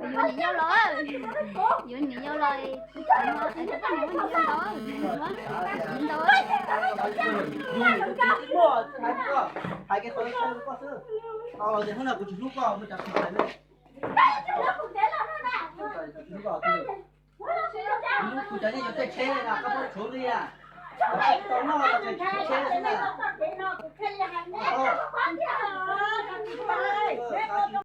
Yuav niam yau los, yuav niam yau los, hais koj hnub no kuv tsis hlub koj, mus cas kuv hais hlub kuv cov niag yuav tej tsheb na, koj muab tshuav li a, tau noj los tseem tshuav tsheb xwb na. Lub tsheb no, lub tsheb no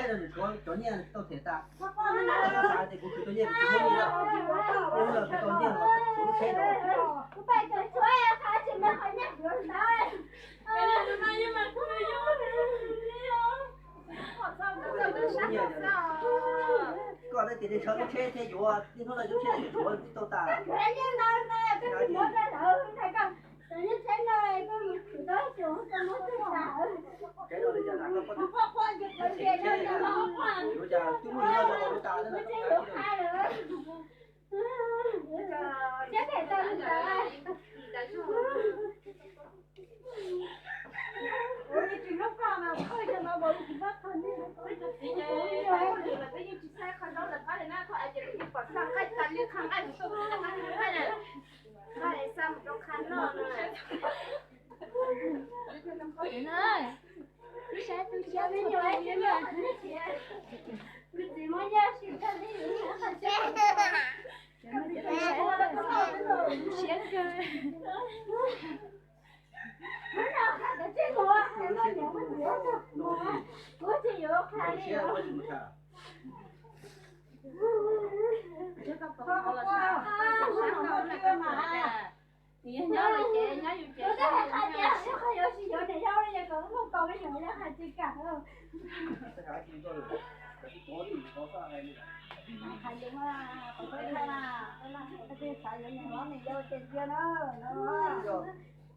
nws tshuav cov nyiaj tau them tas. Xav tias kuv khwv tau nyiaj kuv tsis muab li na. Kuv tau nyiaj los tshuav lub tsheb no. Koj tej tias nej tshuav lub tsheb thiab yuav, niaj hnub no lub tsheb yuav tshuav tsis tau tas. Yuav cas twb muaj ib lo lus tas xwb no. Yog nyob lawm ces nyob yus ces.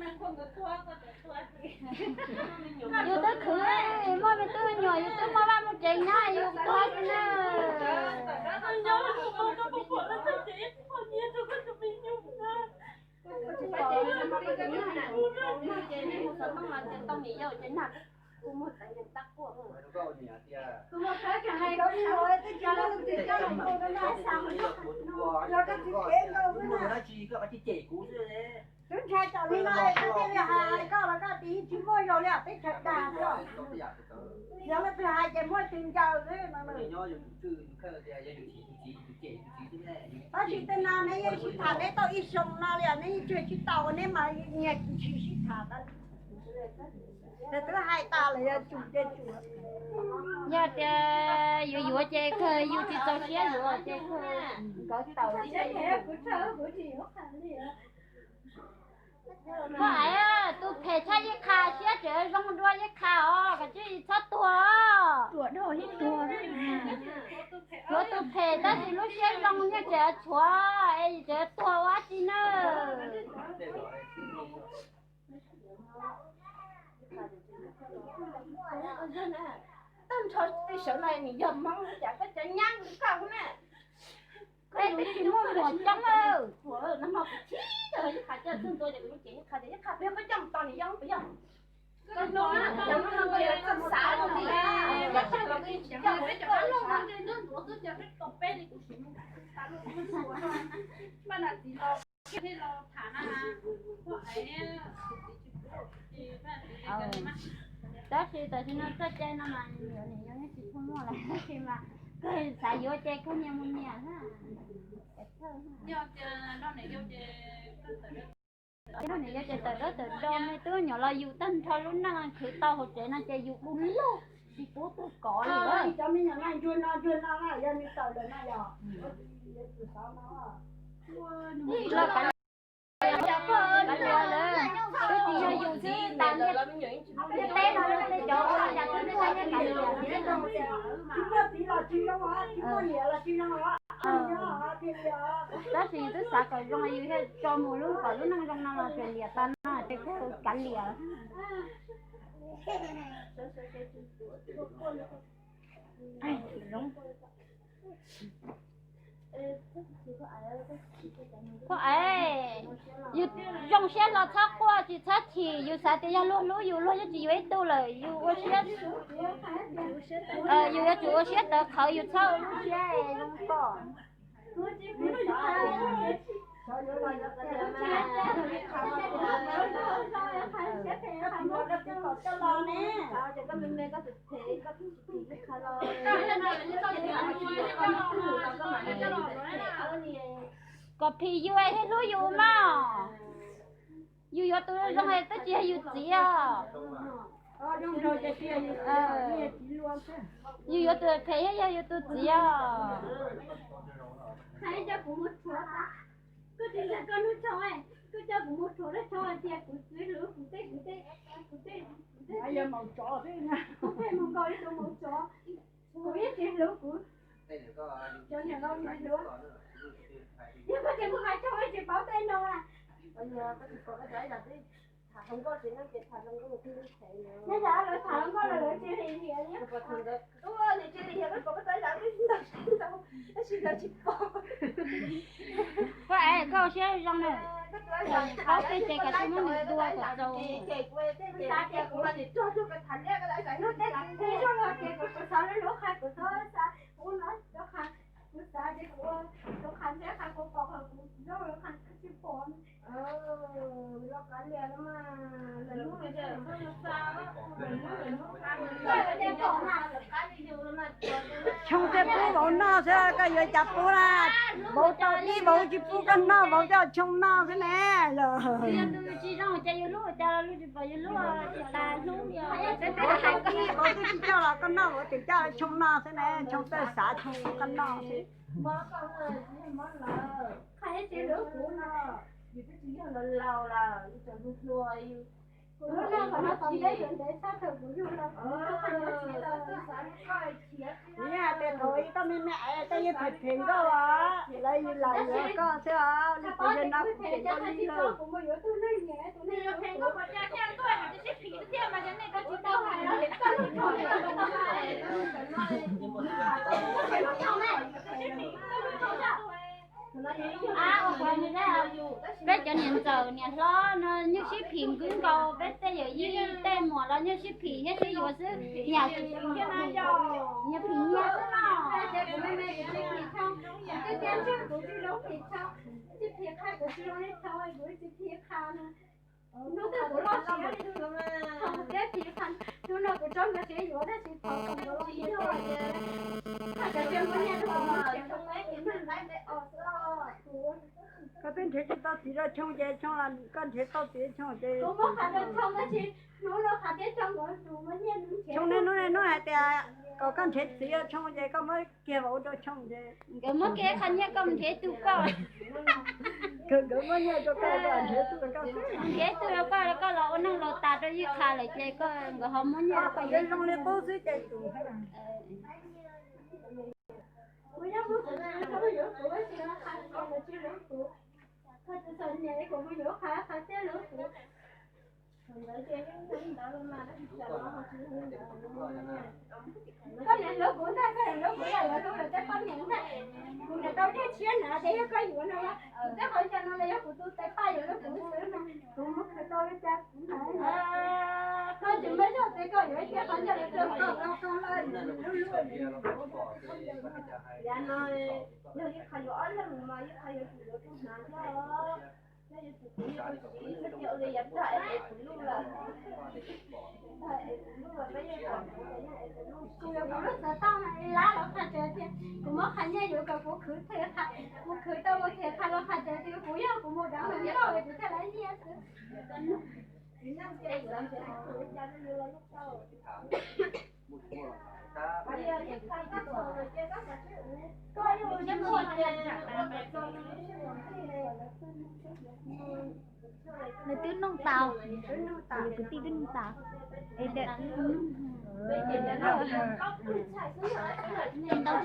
Yus twb khwv, muaj me tub me nyuam, yus twb muaj vaj muaj tsev nyob, yus quaj xwb na. Twb ntshai tam li no es koj thiaj li hais koj los koj tias yeej tsis muaj zoo li os, teb chaws dag xwb. Yog leej twg hais ces muaj tsis ncaws xwb no. Tab sis tej no neb yeej sib tham neb tau ib xyoo no li os, neb yeej tseg tsis tau, neb mas nyias tsis sib tham tas li. Nws twb hais tas lawm, yog tsum ces tsum. Yog tias yuav yuav ces kawg, yus tsis txaus siab yuav ces kawg, nkawd tawm. Koj aiv, tus phem tshaj yeej qha, siab tseem zoo dua yeej qha os, koj cia li txhob tuag. Tuag, tus phem tab sis lub siab zoo yeej tseem tshuav, es tseem tuag ua dab tsi na. Tag nrho tej sawv no nws yog Hmoob li cas koj cov nyab li koj na. Peb twb tsis muaj muam coob lawm. Tab sis tam sim no txoj cai no mas niam yau yeej tsis tshua muaj lawm, tab sis mas kawg xav yuav ces kawg nyias mus nyias na. Niam yau ces tawm dawb tawm do, me tub me nyuam los yus tag nrho lub neej khwv tau hauv tsev no ces yus du lug tsis pub tug kov li. Cov me nyuam no ntsuag no ntsuag no na, yog nws tawm lawm no yog los kav liam, twb tsis yog yus xwb, tas ntiaj teb no tej cov ua cas twb tsis tau nyiaj kav liam. Tab sis yus twb xav kom zoo, yus thiaj tso mus lub kom lub neej zoo no los tseem liam tas no ces kawg kav liam. Koj aiv, yus zoo siab los txhob quaj tsis txhob chim, yus xav tias yog luag hlub yus luag yeej tsis yuav ib tug lawm, yus ua siab, yus yuav tsum ua siab tawv qhawv, yus txhob ua lub siab zoo pom. Kom phim yus thiaj hlub yus mog. Yus yuav tus zoo es twb tsis yog yus txiv os. Yus yuav tus phem thiaj yog yus tus txiv os. Koj coj kuv mus rhuav lub tsho hais tias kuv txiv hlub kuv tej kuv tej kuv tej kuv tej kuv tej mus nkaus li tus maum tsov. Kuv ib txiv hlub kuv, cov niam laus niam hluas. Yog koj tsis mus hais rau tsis paub tej no. Nyob zoo lawv tham hluas nkauj los lawv tsis hais li. Koj es koj siab zoo na. Paub tej ces kom tsis muab nws dua kom tau. Tshooj thiaj pub vauv noj xwb, koj yuav cas pub na. Vauv tau ib vauv tsis pub koj noj, vauv coj tshooj noj xwb ne. Yog tus tsis zoo ces yus hlub cas los yus tsis pom yus hlub, tsis tas hlub li. Vauv twb tsis coj los koj noj, vauv tseem coj tshooj noj xwb ne, tshooj txawj xav tshooj koj noj xwb. Yog hais tias thaum ub koj me me es koj yeej phem phem nkauj os, lawv lam yuav koj xwb os, li kuv yawg no kuv phem nkauj li lawm. Peb cov niam ntxawm niam hlob no yeej sib phim nkaus, peb tej yawm yij tej muam los yeej sib phim thiab sib yuav xwb. Niam phim nyias xwb no. Hnub twg kuv loj siab li tus, thaum kuv thiab txiv qha, hnub no kuv tsob nkawd tsev yuav tab sis thaum kuv loj siab, koj twb nrhiav tsis tau txiv rau Choo ces Choo los koj nrhiav tau txiv Choo ces kuv muab qha rau Choo tab sis hnub no qha thiab Choo nkawd tus muaj nyiaj hnub nrhiav. Choo niaj hnub niaj hnub hais tias kom koj nrhiav txiv rau Choo ces koj muab kiag vauv rau Choo ces nkawd muab kiag qhov nyiaj koj nrhiav tus koj. Nkawd muab nyiaj rau koj nrhiav tus koj xwb. Nrhiav tus rau koj, koj los ua neej laus tas rau yij qha lawm ces koj, nkawd ho muab nyiaj rau koj. Zoo li qub xwb ces tus Koj niam hlub kuv ntag, koj niam hlub kuv yam lawv hlub lawv tej poj niam ntag. Kuv niam tau dej tshiab na ces yog koj yuav no, kuv tej qhov ncauj no los yog kuv tus tais paj yuav rau kuv xwb no, kuv muab khwv tau li cas kuv hais. Koj tsis muaj zog ces koj yuav ib txhia qhov ncauj los rau koj, koj hlub. Yav no yog ib qho yuav ob leeg mas ib qho yuav tsum yuav tus hnav thiab. Yog yuav tsum kuv yog tus txiv, koj cia ua li yav tag es kuv luj lawm. Kuv yog kuv lub xov tooj lab los qha tias kuv muab qhov nyiaj yuav kom kuv khwv them qha, kuv khwv tau mus them qha los qha tias kuv yog kuv mus deev hluas nkauj kuv thiaj lab nyiaj xwb. Nws twb nug tau, yus kwv tij twb nug tau. Es ntau tsis tau. Ntawm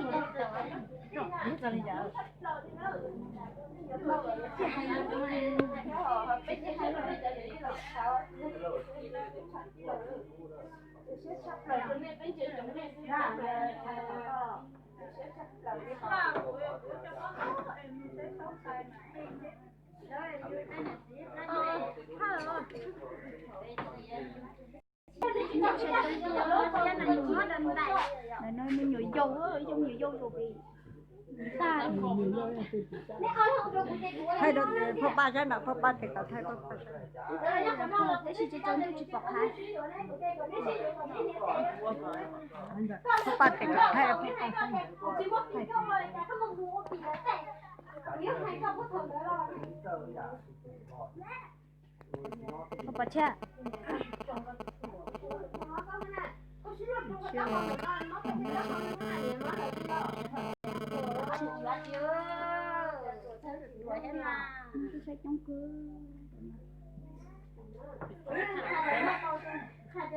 no me nyuam yau, yau me nyuam yau zaum pem. Thaij rau phauj Paj saib na, phauj Paj tes kom thaij phauj Paj saib. Phauj Paj tes kom thaij rau phauj Paj saib. Phauj Paj saib. Saib coob kawg. Cov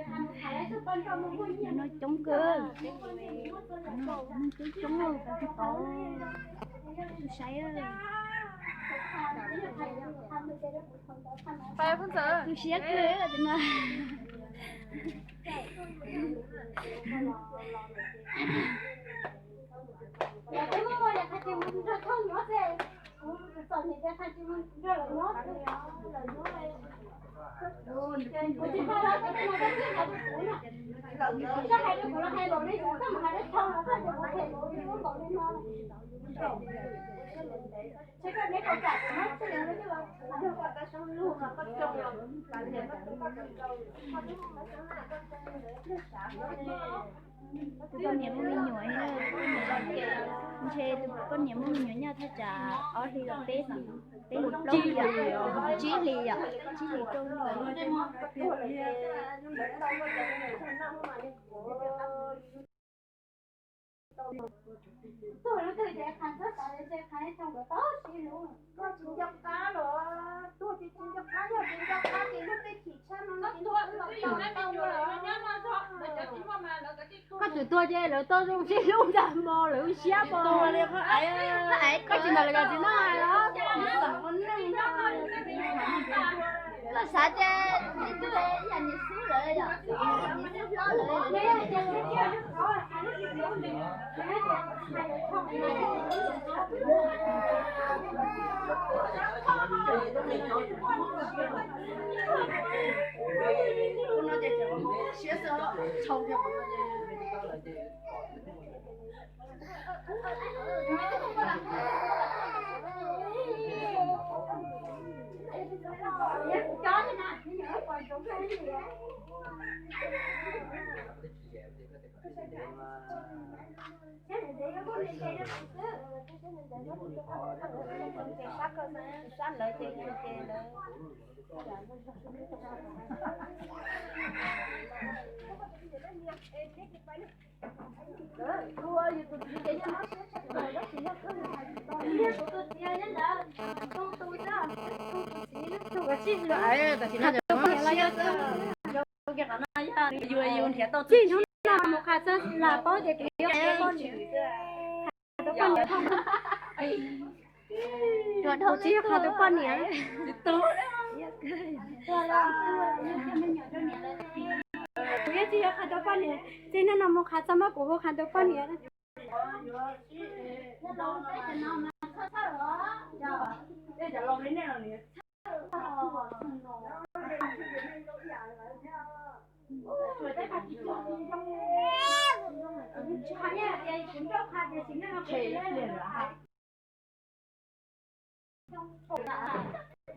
no coob kawg. Cov no coob coob, tau saib. Tu siab kawg cov no. Tus poj niam muaj me nyuam, ntshe tus poj niam muaj me nyuam nyob thaj tsam ob hlis los peb hlis, peb hlis plaub hlis, tsib hlis yom, tsib hlis rau no. Koj txawm tuag ces lawv tau zoo sib hlub ntag mog, lawv siab pom. Koj tsis ntawd lawv cov txiv no hais los. Koj xav tias ib tug yam niam xub lawm, niam xub hlob lawm. Txij hnub no mus qhia txog lam paub tias kuv yuav qhia poj niam. Kuv tsis yog qhia tus poj niam. Kuv yeej tsis yog qhia tus poj niam. Txij hnub no mus qhia txog muab kuv hu qhia tus poj niam.